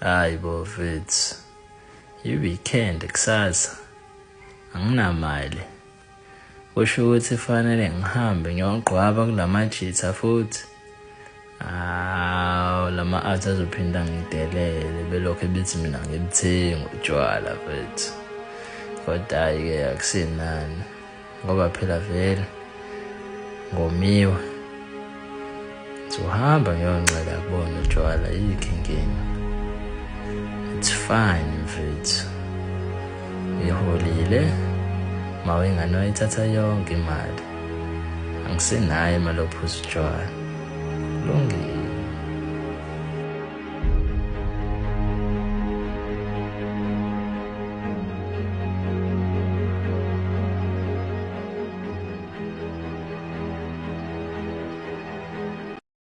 Hayi bo mfethu, i-weekend kusasa anginamali. Kusho ukuthi fanele ngihambe ngiyogqwaba kulamajitha futhi. Hawu lama athi azophinda ngidelele belokhu bethi mina ngibuthengi utshwala mfethu. Kodwa hhayi-ke akusenani ngoba phela vele ngomiwe. Ngizohamba ngiyoncela kubona utshwala yikho inkinga. It's fine mfethu. Ngiholile mawengane wayithatha yonke imali. Angisenayo imali yokuphuza utshwala.